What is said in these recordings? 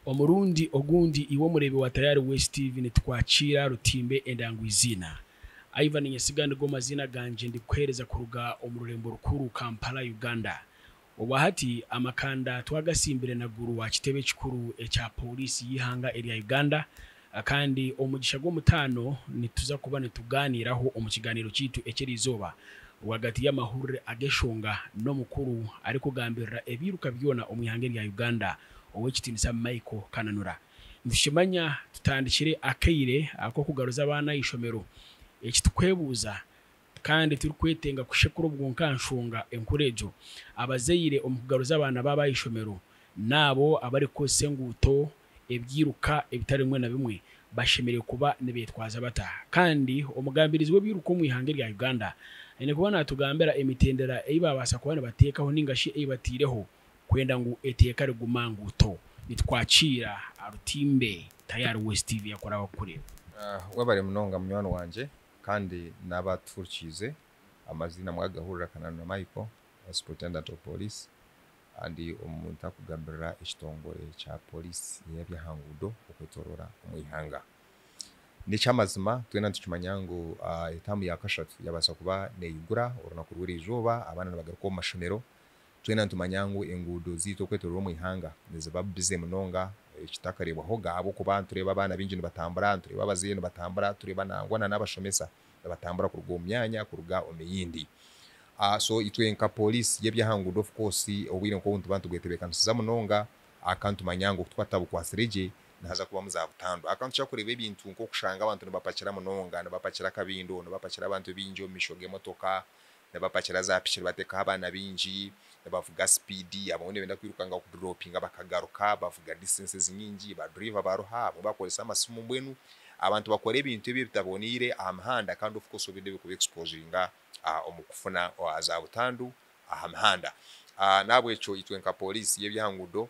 Omurundi ogundi iwe omureebi wa Tayari West TV nitukwakiira Rutimbe Endangu Iziina. Ivan Nyesiga nigo maziina gangye ndikukuheereza kuruga omu rurembo rukuru Kampala, Uganda. Obwahati amakanda twagasimbire Naguru aha kitebe ekikuru ekya Pooriisi y'eihanga erya Uganda kandi omugisha gw'omutaano nituza kuba nitugaaniiraho omu kigaaniiro kyaitu eky'eriizooba rwagati y'amahurire ag'eshonga n'omukuru arikugambirira ebiiruka byona omu ihanga erya Uganda Ow'ekitiinisa Michael Kananura. Nitukimanya tutandikire akaire ak'okugaruza abaana aha ishomero. Eki tukwebuuza kandi turikwetenga kushekura obwo nka nshonga enkuru egyo, abazaire omu kugaruza abaana baabo aha ishomero n'abo abarikukozesa enguuto, ebyiruka ebitari bimwe na bimwe bashemereire kuba nibetwaza bata? Kandi omugambirizi w'ebyiruka omu ihanga erya Uganda aine kuba natugambira emitendera ei babaasa kuba nibateekaho ninga shi ei bataireho kwenda ngu eteeka riguma aha nguuto. Nitukwakiira aha rutimbe Tayari West TV yakuraba kukureeba. Webare munonga munywani wangye kandi n'abatuhurikiize amaziina mwagahurira Kananura Michael, Superintendent of Police kandi omuntu arikugambirira ekitongore kya Police ey'eby'ahanguudo okwetoroora omu ihanga. N'eky'amazima twena nitukimanya ngu etaamu ya kashatu yabaasa kuba neyigura orunaku rw'eriizooba abaana nibagaruka omu mashomero. Twena nitumanya ngu enguudo zaitu okwetoroora omu ihanga niziba busy munonga ekitakareebwahoga ahabw'okuba nitureeba abaana baingi nibatambura, nitureeba abazaire nibatambura, tureeba nangwa na n'abashomesa nibatambura kuruga omu myanya kuruga omu yindi. So itwe nka Police y'eby'ahanguudo of course obwire nk'obu nituba nitubwetebeekanisiza munonga ahakuba nitumanya ngu ku twatabukwasire gye nihaza kubamu za butandu. Ahakuba nitukira kureeba ebintu nk'okushanga abantu nibapakira munonga, nibapakira akabindo, nibapakira abantu baingi omu maisho g'emotoka, nibapakira za piki nibateekaho abaana baingi, nibavuga sipiidi, abamwe nibenda kwirukanga kuduropinga bakagaruka, bavuga distances nyingi, ba driver baruha, abamwe bakoresa amasimu mbwenu abantu bakora ebintu ebi ebitaboneire aha mihanda kandi of course obwire bikuba exposinga omu kufuna za butandu aha mihanda. N'ahabw'ekyo itwe nka pooriisi y'eby'ahanguudo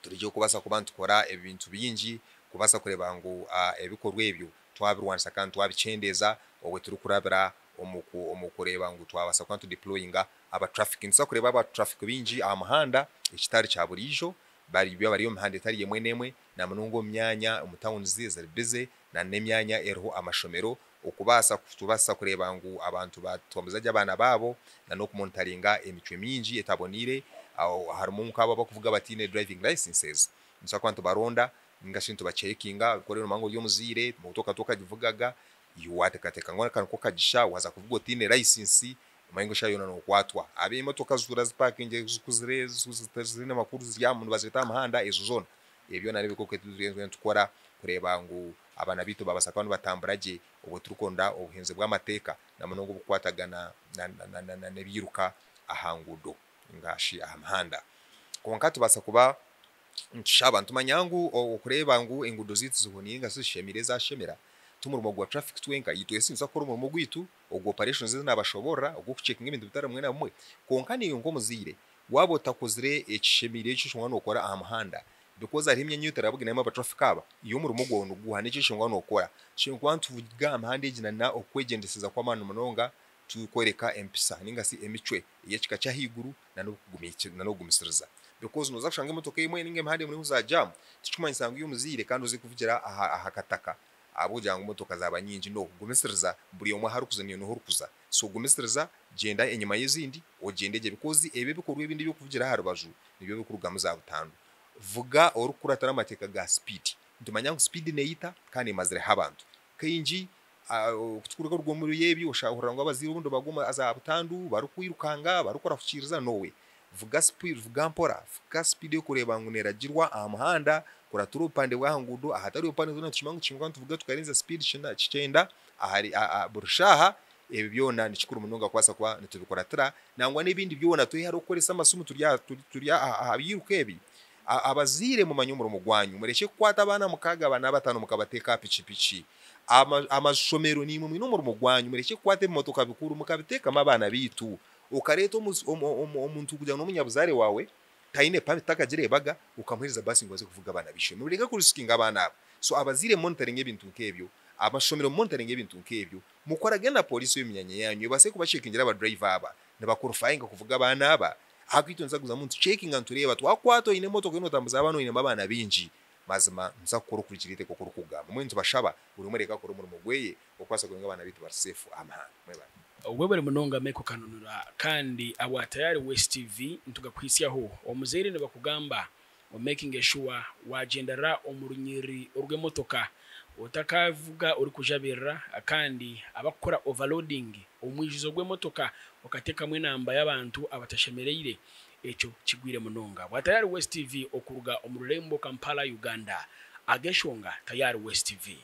turi kubaasa kuba nitukora ebintu bingi kubaasa kureeba ngu ebikorwa ebyo twabirwanisa kandi twabikyendeeza obwe turikurabira omu kureeba ngu twabaasa kuba nitudeployinga aba traffic. Nituza kureeba aba traffic baingi aha muhanda ekitari kya buriijo bari bari omu mihanda etari emwe n'emwe na munonga omu myanya omu towns eziri busy na n'emyanya eriho amashomero okubaasa kutubaasisa kureeba ngu abantu batambuza gye abaana baabo na n'okumonitaringa emicwe mingi etaboneire. Harimu nk'abo abarikuvuga bataine driving licenses, nitubaasa kuba nitubaronda ninga shi nitubacekinga ku orikureeba ngu ori omuzaire emotoka tokagivugaga, iwe wateekateeka ngu aka niko kagisha waaza kuvuga otaine license omanye ngu eshaaha yoona nookwatwa. Ab'emotoka zituura zipakingire zikuzire zitaine makuru ziri aha nibazireeta aha muhanda ezo zoona ebyo byona n'ebikorwa ebi turiyo nitukora kureeba ngu abaana baitu baabaasa kuba nibatambura gye obwo turikwenda obuhinzi bw'amateeka na munonga obukukwatagana n'ebiiruka aha nguudo ningashi aha mihanda. Kwonka tubaasa kuba nitushaba nitumanya ngu okureeba ngu enguudo zaitu ziboniire ninga shi zishemeire zashemera ti omurimo gwa traffic twenka. Itwe nitubaasa kukora omurimo gwaitu ogwa operations ezi nabashoboorora ogw'okucekinga ebintu bitari bimwe na bimwe kwonka naiwe nk'omuzaire waaba otakozire ekishemeire eki oshange nookora aha muhanda because hariho emyanya ei otarabuganamu aba traffic aba, iwe omurimo gwawe niguha n'eki oshange nookora. Tushemereire kuba nituvuga aha mihanda egi na okwegyendesereza kw'amaani munonga turikworeka empisa ninga shi emicwe ey'ekika ky'ahaiguru na n'okugumisiriza because nooza kushanga emotoka emwe ninga emihanda emwe erimu za jam tikirikumanyisa ngu iwe omuzaire kandi oze kuvugira aha kataka ahabw'okugira ngu emotoka zaaba nyingi. No, gumisiriza buri omwe ahu arikuza naiwe niho orikuza. So gumisiriza, gyenda enyima y'ezindi ogyende gye because ebi ebikorwa ebindi eby'okuvugira aha rubaju nibyo birikurugamu za butandu. Vuga orikukuratira amateeka ga sipiidi. Nitumanya ngu sipiidi neeyita kandi emazireho abantu. Kaingi ku turikuruga omuri ebyo oshanga ngu abazaire obundi nibagwa za butandu barikwirukanga barikurahukiiriza no way. Vuga sipiidi, vuga mpora, vuga sipiidi erikureeba ngu neeragirwa aha muhanda, kuratira obupande bw'aha nguudo, ahatari obupande twena nitukimanya ngu tushemereire kuba nituvuga tukarenza sipiidi kyenda ahari buri shaaha. Ebyo byona ni kikuru munonga kubaasa kuba nitubikuratira. Nangwa n'ebindi byona twehare okukoresa amasimu turi aha biiruka ebi. Abazaire mumanye omurimo gwanyu, murekye kukwata abaana mukaaga, bana, bataano mukabateeka aha pikipiki. Amashomero naimwe mwine omurimo gwanyu, murekye kukwata ebimotoka bikuru mukabiteekamu abaana baitu. Okareeta omuntu kugira ngu n'omunyabuzaare waawe, taine permit takagireebaga, okamuheereza baasi ngu aze kuvuga abaana b'eishomero. Mureke kurisikinga abaana aba. So abazaire mumonitaringe ebintu nk'ebyo, amashomero mumonitaringe ebintu nk'ebyo, mukoragane na pooriisi y'omu myanya yaanyu ebaase kubacekingira aba driver aba, nibakorifayinga kuvuga abaana aba. Ahabw'itwe nituza kugumizamu nitucekinga nitureeba twakukwata oine emotoka eriyo nootambuza abaana oinemu abaana baingi, mazima nituza kukora okuhikiriira eiteeka oku orikugamba. Mbwenu nitubashaba buri omwe areke akore omurimo gweye okubaasa kureeba ngu abaana baitu bari safe aha muhanda. Mwebare. Webare munonga Michael Kanunura kandi abwa Tayari West TV nitugakuhitsyaho. Omuzaire nibakugamba omekinge shuwa wagyendera omu runyiriri rw'emotoka otakavuga orikujabirira kandi abakukora overloading omwijuzo gw'emotoka okatekamu enamba y'abantu abatashemereire ekyo kigwire munonga. Bwa Tayari West TV okuruga omu rurembo Kampala Uganda ag'eshonga Tayari West TV.